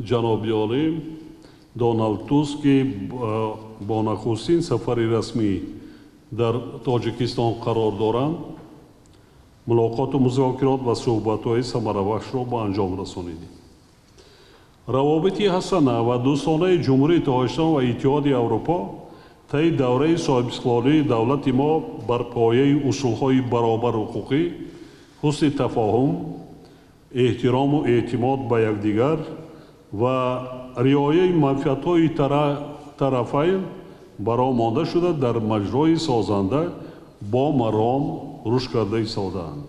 Ҷаноби олӣ Доналд Туск, ки бо нахустин сафари расмӣ дар Тоҷикистон қарор доранд, мулоқоту музокирот ва суҳбатҳои самарабахшро ба анҷом расонидем. Равобити ҳасана ва дӯстонаи Ҷумҳурии Тоҷикистон ва Иттиҳоди Аврупо таи давраи соҳибистиқлолии давлати мо бар пояи усулҳои баробарҳуқуқӣ, ҳусни тафоҳум, эҳтирому эътимод ба якдигар ва риояи манфиатҳои тарафайн бароҳ монда шуда, дар маҷрои созанда бо маром рушд карда истодаанд.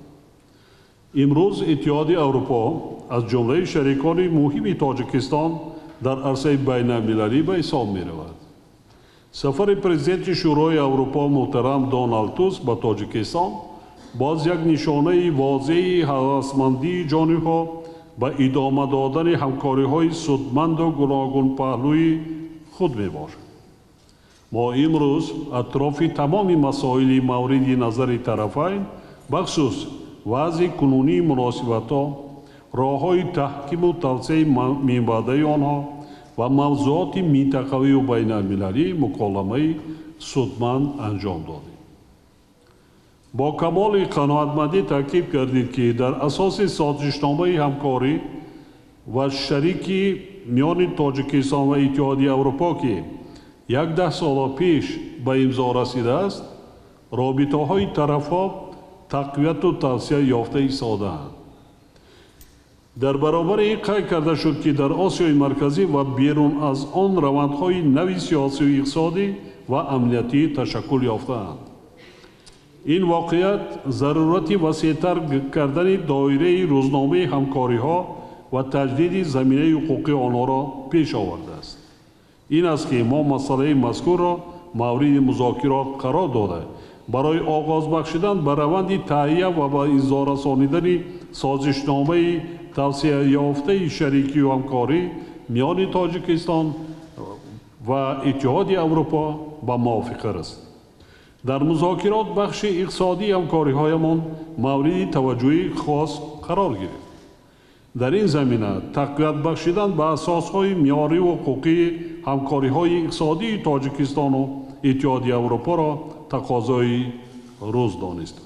Имрӯз Иттиҳоди Аврупо аз ҷумлаи шарикони муҳими Тоҷикистон дар арсаи байналмилалӣ ба ҳисоб меравад. Сафари президенти Шӯрои Аврупо муҳтарам Доналд Туск ба Тоҷикистон боз як нишонаи возеҳи ҳавасмандии ҷонибҳо ба идома додани ҳамкориҳои судманду гуногунпаҳлӯи худ мебошад. Мо имрӯз атрофи тамоми масоили мавриди назари тарафайн, бахусус вазъи кунунии муносибатҳо, роҳҳои таҳкиму тавсеаи минбаъдаи онҳо ва мавзӯоти минтақавию байналмилалӣ муколамаи судманд анҷом додем. Бо камоли қаноатмандӣ таъкид кардид, ки дар асоси созишномаи ҳамкорӣ ва шарики миёни Тоҷикистон ва Иттиҳоди Аврупо, ки як даҳсола пеш ба имзо расидааст, робитаҳои тарафҳо тақвияту тавсеа ёфта истодаанд. Дар баробари ин қайд карда шуд, ки дар Осиёи Марказӣ ва берун аз он равандҳои нави сиёсию иқтисодӣ ва амниятӣ ташаккул ёфтаанд. Ин воқеият зарурати васеътар кардани доираи рӯзномаи ҳамкориҳо ва таҷдиди заминаи ҳуқуқии онҳоро пеш овардааст. Ин аст, ки мо масъалаи мазкурро мавриди музокирот қарор дода, барои оғоз бахшидан ба раванди таҳия ва ба имзо расонидани созишномаи тавсеаёфтаи шарикию ҳамкорӣ миёни Тоҷикистон ва Иттиҳоди Аврупо ба мувофиқа расид. Дар музокирот бахши иқтисодии ҳамкориҳоямон мавриди таваҷҷӯҳи хос қарор гирифт. Дар ин замина тақвият бахшидан ба асосҳои меъёриву ҳуқуқии ҳамкориҳои иқтисодии Тоҷикистону Иттиҳоди Аврупоро тақозои рӯз донист.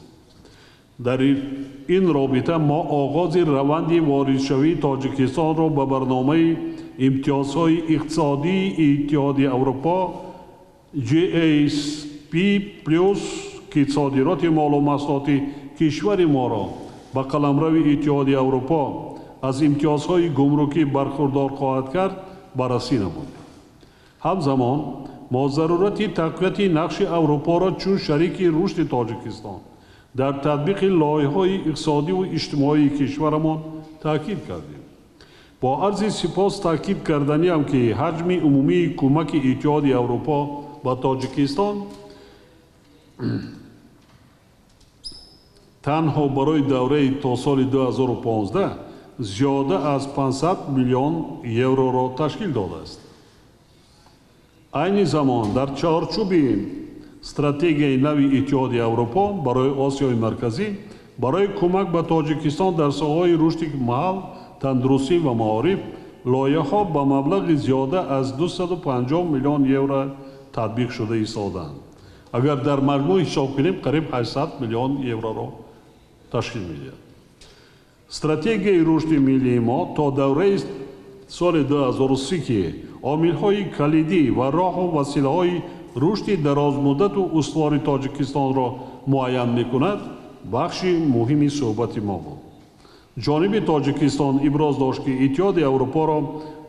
Дар ин робита мо оғози раванди воридшавии Тоҷикистонро ба барномаи имтиёзҳои иқтисодии Иттиҳоди Аврупо GSP плюс, ки содироти молу маҳсулоти кишвари моро ба қаламрави Иттиҳоди Аврупо аз имтиёзҳои гумрукӣ бархурдор хоҳад кард, баррасӣ намудем. Ҳамзамон мо зарурати тақвияти нақши Аврупоро чун шарики рушди Тоҷикистон дар татбиқи лоиҳаҳои иқтисодиву иҷтимоии кишварамон таъкид кардем. Бо арзи сипос таъкид карданиам, ки ҳаҷми умумии кӯмаки Иттиҳоди Аврупо ба Тоҷикистон танҳо барои давраи то соли 2015 зиёда аз 500 миллион евроро ташкил додааст. Айни замон дар чорчӯби стратегияи нави Иттиҳоди Аврупо барои Осиёи Марказӣ барои кӯмак ба Тоҷикистон дар соҳаҳои рушди маҳал, тандурустӣ ва маориф лоиҳаҳо ба маблағи зиёда аз 250 миллион евро татбиқ шуда истодаанд. Агар дар маҷмӯъ ҳисоб кунем, қариб 800 миллион евроро ташкил медиҳад. Стратегияи рушди миллии мо то давраи соли 2030, ки омилҳои калидӣ ва роҳу василаҳои рушди дарозмуддату устувори Тоҷикистонро муайян мекунад, бахши муҳими суҳбати мо буд. Ҷониби Тоҷикистон иброз дошт, ки Иттиҳоди Аврупоро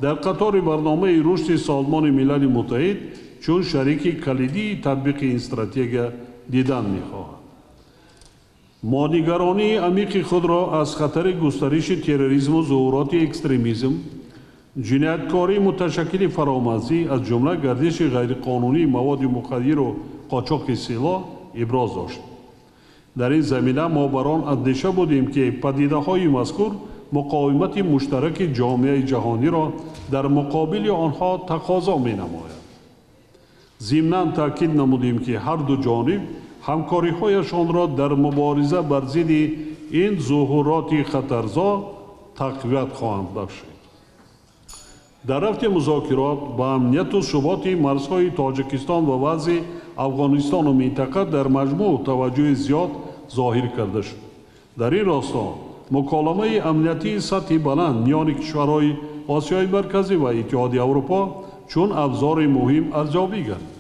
дар қатори барномаи рушди Созмони Милали Муттаҳид чун шарики калидии татбиқи ин стратегия дидан мехоҳад. Мо нигаронии амиқи худро аз хатари густариши терроризму зуҳуроти экстремизм, ҷинояткории муташаккили фаромарзӣ, аз ҷумла гардиши ғайриқонунии маводи мухаддиру қочоқи силоҳ иброз дошт. Дар ин замина мо бар он андеша будем, ки падидаҳои мазкур муқовимати муштараки ҷомеаи ҷаҳониро дар муқобили онҳо тақозо менамояд. Зимнан таъкид намудем, ки ҳар ду ҷониб ҳамкориҳояшонро дар мубориза бар зидди ин зуҳуроти хатарзо тақвият хоҳанд бахшид. Дар рафти музокирот ба амнияту суботи марзҳои Тоҷикистон ва вазъи Афғонистону минтақа дар маҷмӯъ таваҷҷӯҳи зиёд зоҳир карда шуд. Дар ин росто муколамаи амниятии сатҳи баланд миёни кишварҳои Осиёи Марказӣ ва Иттиҳоди Аврупо чун абзори муҳим арзёбӣ гардид.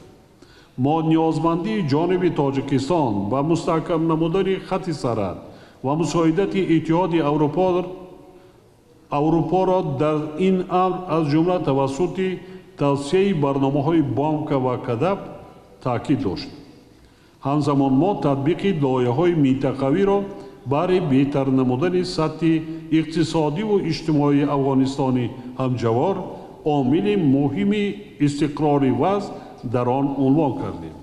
Мо ниёзмандии ҷониби Тоҷикистон ба мустаҳкам намудани хатти сарҳад ва мусоидати Иттиҳоди Аврупоро дар ин амр, аз ҷумла тавассути тавсияи барномаҳои Бомка ва Кадаб, таъкид дошт. Ҳамзамон мо татбиқи лоиҳаҳои минтақавиро баҳри беҳтар намудани сатҳи иқтисодиву иҷтимоии Афғонистони ҳамҷавор омили муҳими истиқрори вазъ дар он унвон кардем.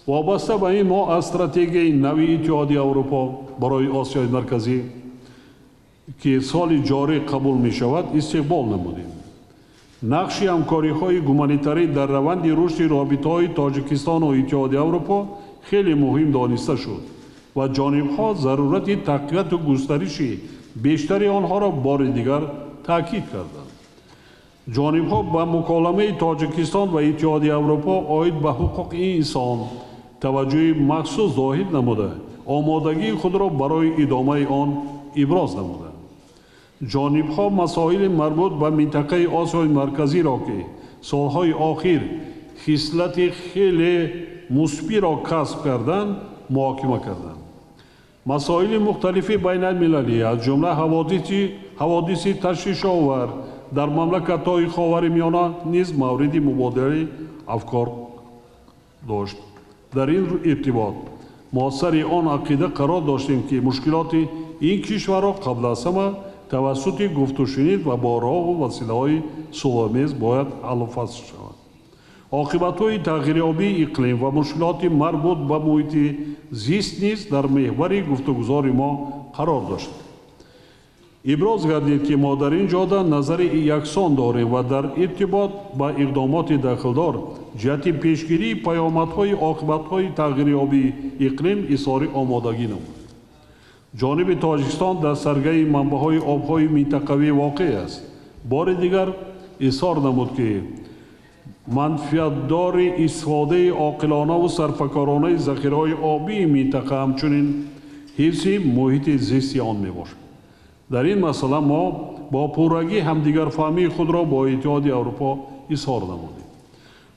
Вобаста ба ин мо аз стратегияи нави Иттиҳоди Аврупо барои Осиёи Марказӣ, ки соли ҷорӣ қабул мешавад, истиқбол намудем. Нақши ҳамкориҳои гуманитарӣ дар раванди рушди робитаҳои Тоҷикистону Иттиҳоди Аврупо хеле муҳим дониста шуд ва ҷонибҳо зарурати тақвияту густариши бештари онҳоро бори дигар таъкид карданд. Ҷонибҳо ба муколамаи Тоҷикистон ва Иттиҳоди Аврупо оид ба ҳуқуқи инсон таваҷҷӯҳи махсус зоҳир намуда, омодагии худро барои идомаи он иброз намуданд. Ҷонибҳо масоили марбут ба минтақаи Осиёи Марказиро, ки солҳои охир хислати хеле мусбиро касб карданд, муҳокима карданд. Масоили мухталифи байналмилалӣ, аз ҷумла ҳаводиси ташвишовар дар мамлакатҳои Ховари Миёна низ мавриди мубодилаи афкор дошт. Дар ин иртибот мо сари он ақида қарор доштем, ки мушкилоти ин кишварро қабл аз ҳама тавассути гуфтушунид ва бо роҳу василаҳои сулҳомез бояд ҳаллу фасл шавад. Оқибатҳои тағйирёбии иқлим ва мушкилоти марбут ба муҳити зист низ дар меҳвари гуфтугузори мо қарор дошт. Иброз гардид, ки мо дар ин ҷода назари яксон дорем ва дар иртибот ба иқдомоти дахлдор ҷиҳати пешгирии паёмадҳои оқибатҳои тағйирёбии иқлим изҳори омодагӣ намуд. Ҷониби Тоҷикистон дар саргаи манбаъҳои обҳои минтақавӣ воқеъ аст. Бори дигар изҳор намуд, ки манфиатдори истифодаи оқилонаву сарфакоронаи захираҳои обии минтақа, ҳамчунин ҳифзи муҳити зисти он мебошад. Дар ин масъала мо бо пуррагӣ ҳамдигарфаҳмии худро бо Иттиҳоди Аврупо изҳор намудем.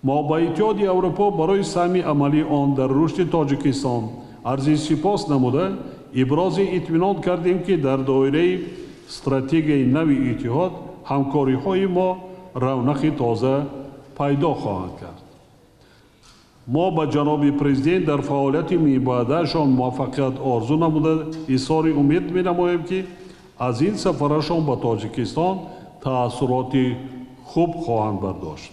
Мо ба Иттиҳоди Аврупо барои саҳми амалии он дар рушди Тоҷикистон арзи сипос намуда, ибрози итминон кардем, ки дар доираи стратегияи нави иттиҳод ҳамкориҳои мо равнақи тоза пайдо хоҳанд кард. Мо ба ҷаноби президент дар фаъолияти минбаъдаашон муваффақият орзу намуда, изҳори умед менамоем, ки аз ин сафарашон ба Тоҷикистон таассуроти хуб хоҳанд бардошт.